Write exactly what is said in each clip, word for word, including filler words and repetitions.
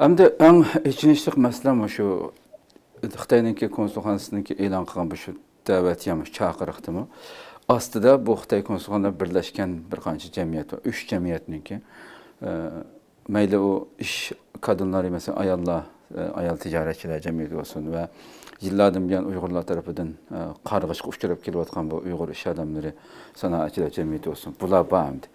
ئەمدى ئەڭ ئېچىنىشلىق مەسىلە مۇشۇ خىتاينىڭكى كونسۇلخانىسىنىڭكى ئېلان قىلغان بۇ شۇ دەۋەت يا مۇشۇ چاقىرىقتىمۇ ئاستىدا بۇ خىتاي كونسۇلخانىلىرى بىرلەشكەن بىر قانچە جەمئىيەت بار. ئۈچ جەمئىيەتنىڭكى، ئە، مەيلى ئۇ ئىش كادىرلىرى، مەسىلەن، ئاياللار، ئە، ئايال تىجارەتچىلەر جەمئىيىتى بولسۇن ۋە يىللاردىن بۇيان ئۇيغۇرلار تەرىپىدىن، ئە، قارغىشقا ئۇچراپ كېلىۋاتقان بۇ ئۇيغۇر ئىش ئادەملىرى، سانائەتچىلەر جەمئىيىتى بولسۇن، بۇلار بار ئەمدى.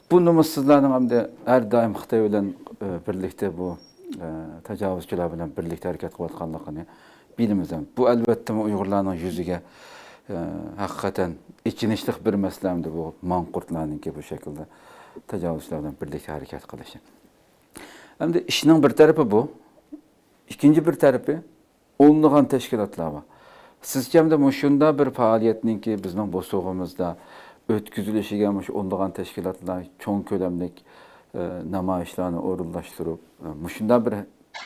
بۇ نومۇسسىزلارنىڭ ئەمدى ھەر دائىم خىتاي بىلەن، ئە، بىرلىكتە بۇ، ئە، تاجاۋۇزچىلار بىلەن بىرلىكتە ھەرىكەت قىلىۋاتقانلىقىنى بىلىمىز. بۇ، ئەلۋەتتە، ئۇيغۇرلارنىڭ يۈزىگە، ئە، ھەقىقەتەن ئېچىنىشلىق بىر مەسىلە ئەمدى بۇ ماڭقۇرتلارنىڭكى بۇ شەكىلدە تاجاۋۇزچىلار بىلەن بىرلىكتە ھەرىكەت قىلىشى. ئەمدى ئىشنىڭ بىر تەرىپى بۇ. ئىككىنچى بىر تەرىپى، ئونلىغان تەشكىلاتلار بار. سىزچە ئەمدى مۇشۇنداق بىر پائالىيەتنىڭكى بىزنىڭ بوسۇغىمىزدا ئۆتكۈزۈلۈشىگە مۇشۇ ئونلىغان تەشكىلاتلار چوڭ كۆلەملىك، ئە، نامايىشلارنى ئورۇنلاشتۇرۇپ، ئە، مۇشۇنداق بىر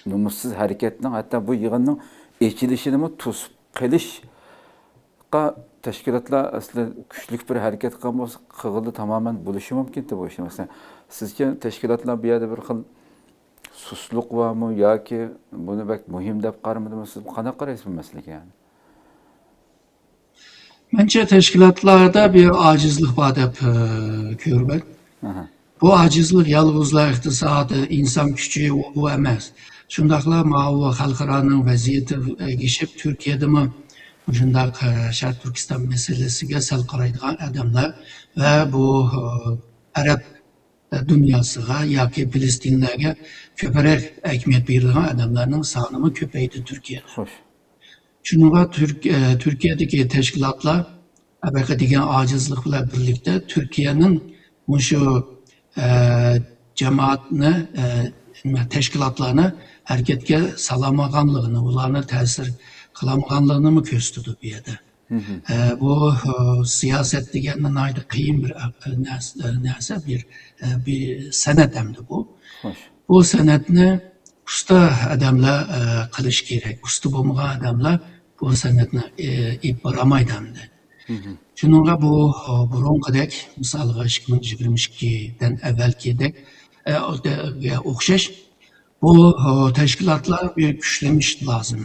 نومۇسسىز ھەرىكەتنىڭ ھەتتا بۇ يىغىننىڭ ئېچىلىشىنىمۇ توسۇپ قېلىشقا تەشكىلاتلار ئەسلى كۈچلۈك بىر ھەرىكەت قىلغان بولسا، قىلغىلى تامامەن بولۇشى مۇمكىن بۇ ئىشنى. مەسىلەن، سىزچە تەشكىلاتلار بۇ يەردە بىر خىل سۇسلۇق بارمۇ ياكى بۇنى بەك مۇھىم دەپ قارىمىدىمۇ؟ سىز قانداق قارايسىز بۇ مەسىلىگە يەنى؟ مەنچە تەشكىلاتلاردا بىر ئاجىزلىق بار دەپ، ئە، كۆرىمەن. ئاھا. بۇ ئاجىزلىق يالغۇزلا ئىقتىساد، ئىنسان كۈچى، ئۇ، ئۇ ئەمەس. شۇنداقلا ماۋۇ خەلقئارانىڭ ۋەزىيىتى ئەگىشىپ، تۈركىيەدىمۇ مۇشۇنداق، ئە، شەرقىي تۈركىستان مەسىلىسىگە سەل قارايدىغان ئادەملەر ۋە بۇ، ئە، ئەرەب دۇنياسىغا ياكى پىلىستىنلەرگە كۆپرەك ئەھمىيەت بېرىدىغان ئادەملەرنىڭ سانىمۇ كۆپەيدى تۈركىيەدە. خوش. شۇنىڭغا تۈرك-، ئە، تۈركىيەدىكى تەشكىلاتلار ئەبەقە دېگەن ئاجىزلىق بىلەن بىرلىكتە تۈركىيەنىڭ مۇشۇ، ئە، جامائەتنى، ئە، نېمە، تەشكىلاتلارنى ھەرىكەتكە سالالمىغانلىقىنى، ئۇلارنى تەسىر قىلالمىغانلىقىنىمۇ كۆرسىتىدۇ بۇ يەردە. مھم. ئە، بۇ، ئە، سىياسەت دېگەن ناھايىتى قىيىن بىر، ئە، نەرس-، ئە، نەرسە، بىر، ئە، بىر سەنئەت ئەمدى بۇ. خوش. بۇ سەنئەتنى ئۇستا ئادەملەر، ئە، قىلىشى كېرەك. ئۇستا بولمىغان ئادەملەر بۇ سەنئەتنى، ئە، ئېلىپ بارالمايدۇ ئەمدى. مھم. شۇنىڭغا بۇ، ئە، بۇرۇنقىدەك، مىسالغا، ئىككى مىڭ يىگىرمە ئىككىدىن ئەۋۋەلكىدەك، ئە، ئوخشاش بۇ، ئە، تەشكىلاتلار بىر كۈچلىنىشى لازىم.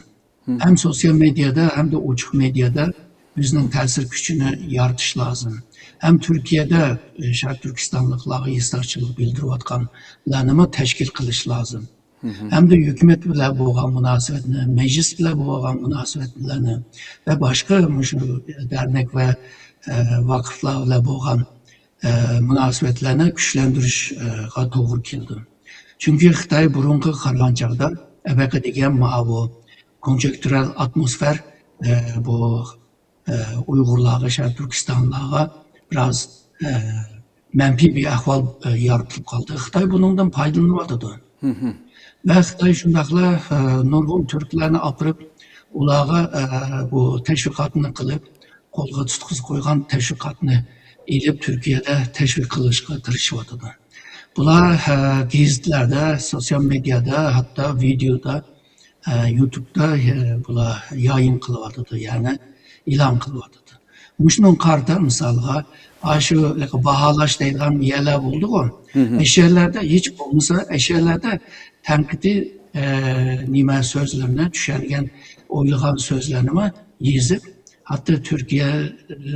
مھم. ھەم سوتسىيال مېدىيادا، ھەمدە ئوچۇق مېدىيادا ئۆزىنىڭ تەسىر كۈچىنى يارىتىش لازىم. ھەم تۈركىيەدە، ئى، شەرقىي تۈركىستانلىقلارغا ھېسداشلىق بىلدۈرۈۋاتقانلارنىمۇ تەشكىل قىلىش لازىم. مھم. ھەمدە ھۆكۈمەت بىلەن بولغان مۇناسىۋەتنى، مەجلىس بىلەن بولغان مۇناسىۋەتلەرنى ۋە باشقا مۇشۇ دەرنەك ۋە، ئە، ۋاقىفلار بىلەن بولغان ئە، مۇناسىۋەتلەرنى كۈچلەندۈرۈشقا توغرا كېلىدۇ. چۈنكى خىتاي بۇرۇنقىغا قارىغان چاغدا ئەبەقە دېگەن ماۋۇ كونجېكتۇرال ئاتموسفېر، ئە، بۇ، ئە، ئۇيغۇرلارغا، شەرقىي تۈركىستانلارغا بىراز، ئە، مەنپىي بىر ئەھۋال، ئە، يارىتىلىپ قالدى. خىتاي بۇنىڭدىن پايدىلىنىۋاتىدۇ. مھم. ۋە خىتاي شۇنداقلا، ئە، نۇرغۇن تۈركلەرنى ئاپىرىپ، ئۇلارغا، ئە، بۇ تەشۋىقاتنى قىلىپ، قولغا تۇتقۇزۇپ قويغان تەشۋىقاتنى ئېلىپ، تۈركىيەدە تەشۋىق قىلىشقا تىرىشىۋاتىدۇ. بۇلار، ئە، گېزىتلەردە، سوتسىيال مېدىيادا، ھەتتا ۋىدېيودا، ئە، يۇتۇبتا، ئە، بۇلار يايىن قىلىۋاتىدۇ، يەنى ئېلان قىلىۋاتىدۇ. مۇشۇنىڭغا قارىتا، مىسالغا، ئاشۇ باھالاش دەيدىغان يەرلەر بولىدىغۇ، مھم. ئەشۇ يەرلەردە ھېچ بولمىسا، ئەشۇ يەرلەردە تەنقىدىي، ئە، نېمە سۆزلەرنى، چۈشەنگەن، ئويلىغان سۆزلەرنىمۇ يېزىپ، ھەتتا تۈركىيە، ئە،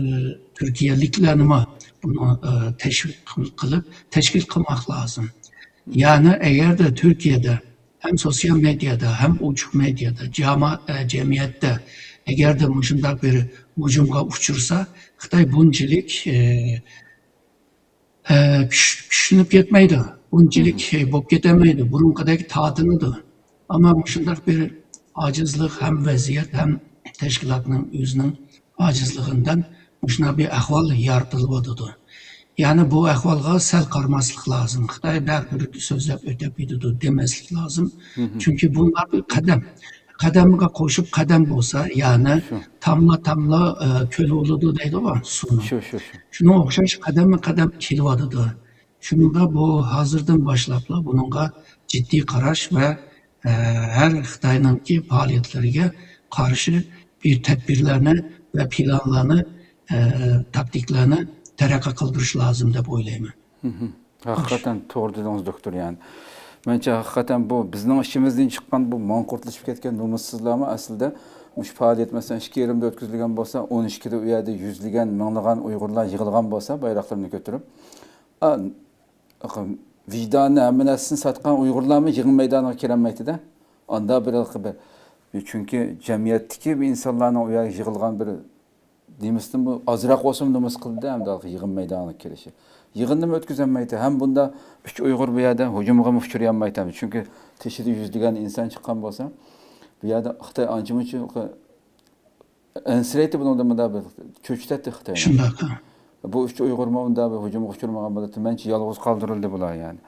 تۈركىيەلىكلەرنىمۇ بۇنى، ئە، تەشۋىق قىل-، قىلىپ، تەشكىل قىلماق لازىم. يەنى ئەگەردە تۈركىيەدە ھەم سوتسىيال مېدىيادا، ھەم ئوچۇق مېدىيادا، جاما-، ئە، جەمئىيەتتە ئەگەردە مۇشۇنداق بىر ھۇجۇمغا ئۇچرىسا، خىتاي بۇنچىلىك، ئە، ئە، كۈچ-، كۈچلىنىپ كەتمەيدۇ. بۇنچىلىك، مھم. ئە، بولۇپ كېتەلمەيدۇ. بۇرۇنقىدەك تارتىنىدۇ. ئەمما مۇشۇنداق بىر ئاجىزلىق ھەم ۋەزىيەت ھەم تەشكىلاتنىڭ ئۆزىنىڭ ئاجىزلىقىدىن مۇشۇنداق بىر ئەھۋال يارىتىلىۋاتىدۇ. يەنى بۇ ئەھۋالغا سەل قارىماسلىق لازىم. خىتاي بىر سۆزلەپ ئۆتۈپ كېتىدۇ دېمەسلىك لازىم. مھم. چۈنكى بۇلار بىر قەدەم. قەدەمگە قوشۇپ قەدەم بولسا، يەنى شۇ. تاملا، تاملا، ئە، كۆل بولىدۇ دەيدىغۇ سۇنى. شۇ، شۇ، شۇ. شۇنىڭغا ئوخشاش قەدەممۇ قەدەم كېلىۋاتىدۇ. شۇنىڭغا بۇ ھازىردىن باشلاپلا بۇنىڭغا جىددىي قاراش ۋە، ئە، ھەر خىتاينىڭكى پائالىيەتلىرىگە قارشى بىر تەدبىرلەرنى ۋە پىلانلارنى، ئە، تاكتىكىلارنى تەرەققىي قىلدۇرۇش لازىم دەپ ئويلايمەن. مھم. ھەقىقەتەن توغرا دېدىڭىز، دوكتور. يەنى مەنچە ھەقىقەتەن بۇ بىزنىڭ ئىچىمىزدىن چىققان بۇ ماڭقۇرتلىشىپ كەتكەن نومۇسسىزلارمۇ ئەسلىدە مۇشۇ پائالىيەت، مەسىلەن، ئىككى يېرىمدە ئۆتكۈزۈلگەن بولسا، ئون ئىككىدە ئۇ يەردە يۈزلىگەن، مىڭلىغان ئۇيغۇرلار يىغىلغان بولسا، بايراقلىرىنى كۆتۈرۈپ، ئا، ۋىجدانى، ھەممە نەرسىسىنى ساتقان ئۇيغۇرلارمۇ يىغىن مەيدانىغا كىرەلمەيتتى-دە. ئاندا بىر، بىر، چۈنكى جەمئىيەتتىكى بۇ ئىنسانلارنىڭ ئۇ يەرگە يىغىلغان بىر نېمىسىدىن بۇ ئازراق بولسىمۇ نومۇس قىلدى-دە، ئەمدى يىغىن مەيدانىغا كىرىشى. يىغىننىمۇ ئۆتكۈزەلمەيتتى. ھەم بۇندا ئۈچ ئۇيغۇر بۇ يەردە ھۇجۇمغىمۇ ئۇچرىيالمايتتى. چۈنكى تېشىدا يۈزلىگەن ئىنسان چىققان بولسا، بۇ يەردە خىتاي ئانچە-مۇنچە ئەنسىرەيتتى بۇنىڭدىن، مۇنداق بىر چۆچۈتەتتى خىتاينى. شۇنداق. بۇ ئۈچ ئۇيغۇرمۇ ئۇنداق بىر ھۇجۇمغا ئۇچرىمىغان بولاتتى. مەنچە يالغۇز قالدۇرۇلدى بۇلار، يەنى.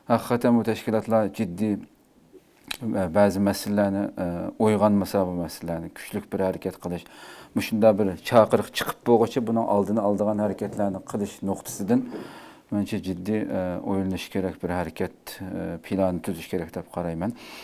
ھەقىقەتەن بۇ تەشكىلاتلار جىددىي، ئە، بەزى مەسىلىلەرنى، ئە، ئويغانمىسا، بۇ مەسىلىلەرنى كۈچلۈك بىر ھەرىكەت قىلىش، مۇشۇنداق بىر چاقىرىق چىقىپ بولغۇچە بۇنىڭ ئالدىنى ئالىدىغان ھەرىكەتلەرنى قىلىش نۇقتىسىدىن، مەنچە جىددىي، ئە، ئويلىنىش كېرەك بىر ھەرىكەت، ئە، پىلانى تۈزۈش كېرەك دەپ قارايمەن.